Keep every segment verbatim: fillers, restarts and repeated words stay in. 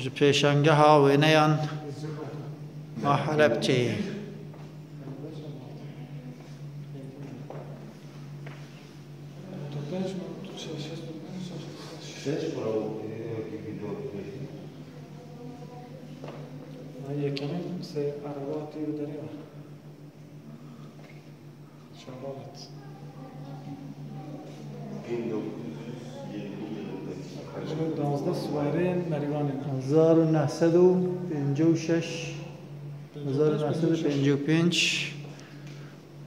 Ji pêşangeha wêneyan a Helebçeyê. Şeş bira û, e, Ay, yekemîn sê araba tî û derê var. Şabalat. Bin dokuz yüz yirmi yılında. Ji danzdeh suwareyên merîwanê ne. Hezar û neh sed û pêncî û şeş, hezar û neh sed û pêncî û pênc,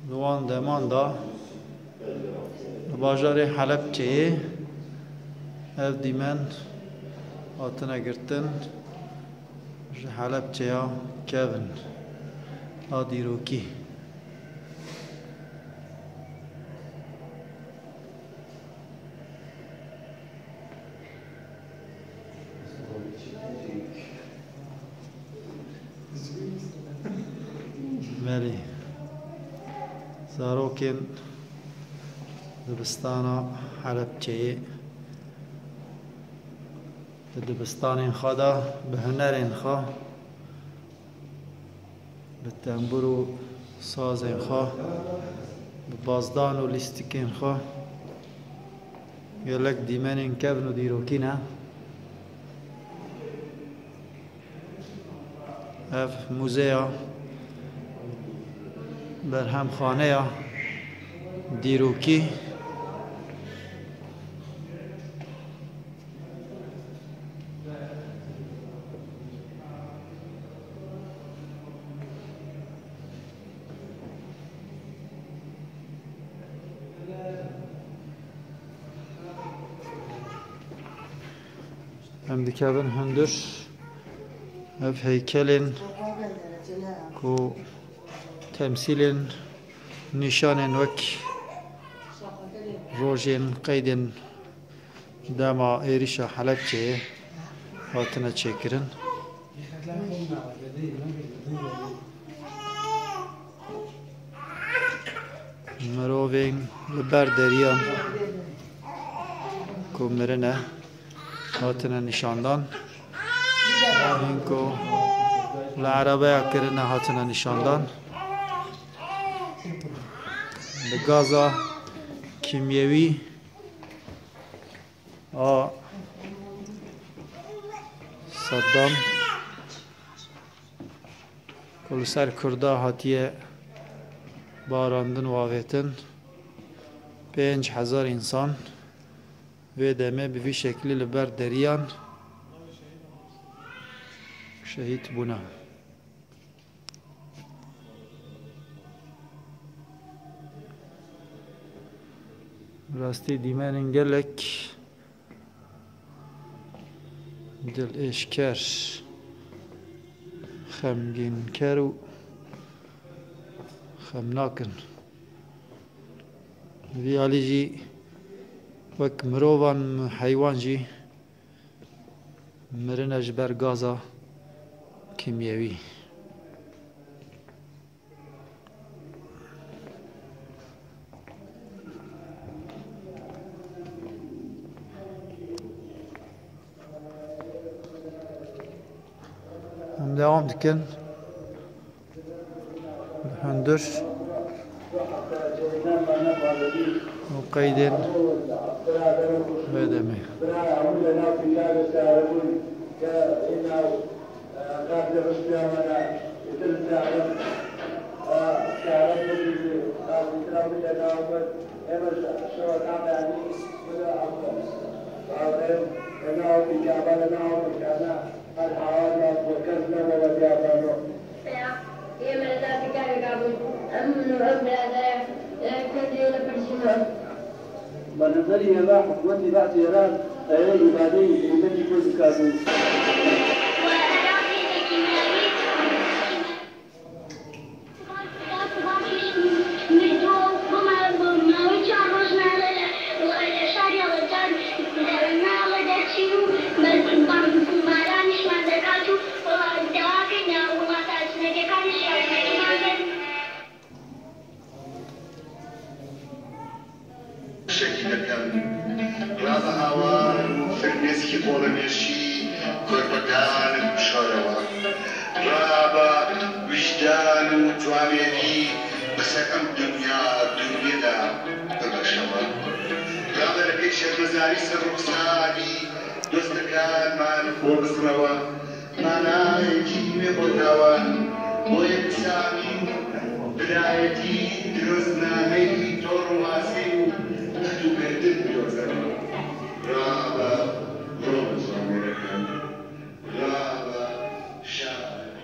di wan deman de li bajarê Helebçeyê ev dîmen hatine girtin. Ji Helebçeya kevin a dîrokî. Belê. Zarokên dibistana Helebçeyê di dibistanên xwe de bi hunerên xwe, bi tembûr û sazên xwe, bi bazdan û lîstikên xwe gelek dîmenên kevn û dîrokî ne. Ev muzeya, berhemxaneya dîrokî. Em dikevin hundir. Ev heykelên ku temsîlên nîşanên wek rojên qeydên dema êrîşa Helebçeyê hatine çêkirin. Mirovên li ber deriyan ku mirine hatine nîşandan. Hîn ku li erebeya kirine hatine nîşandan. Bi gaza kîmyewî a Saddam ku li ser Kurda hatiye barandin û avêtin, pênc hezar însan vê demê bi vî şeklî li ber deriyan şehîd bûne. Rastî dîmenên gelek dilêşker, xemgînker û xemnak in. Vî alî jî wek mirovan, heywan jî mirine ji ber gaza kîmyewî. Em devam dikin. Hundir û qeydên vê demê. Her hawa nas bo kes ne wele diyabano. Ê mele derdî karêka bûn. Em û ev biradere, e, kurdê li pir jî ne. Bi nezerî êva hikûmetî Be'sê Îran, e, îfadeyî hikûmetî kurd dikatî. Mirdo, bû ma-, bû mawî çar roj nale, e, şariya Lecan, e, nale derçîn û me-, ban-, baran şiman derkat û, e, dewakên, e, welata cinekêkan şiyan. Şehîdekan. Rava hawa firneskî polemeşî. Kurpikanik bişarewa. Raba wijdan û ciwanêdî bi ser em dinya dûriyê de bimeşewa. Raba li pêş şermezarî ser ruxsarî dostekanman xwe bizrewa. Manayekî me bonawan boye bisamî û birayetî di roznameyî torwasê û behdûkerdin biyozewa. Raba rom camêrekan. Raba şair.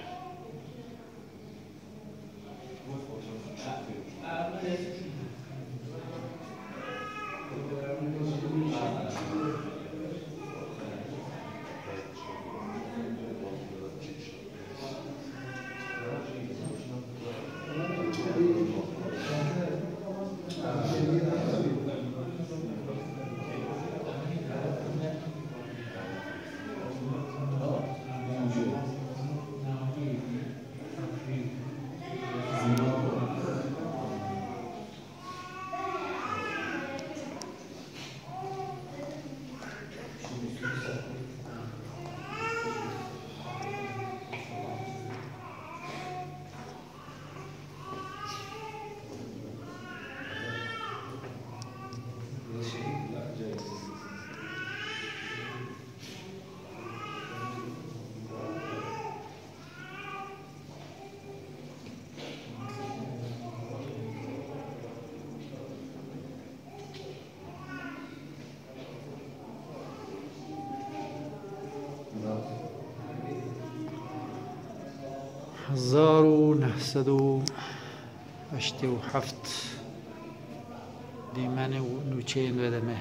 Hezar û neh sed û heştê û heft dîmenê û nûçeyên vedeme.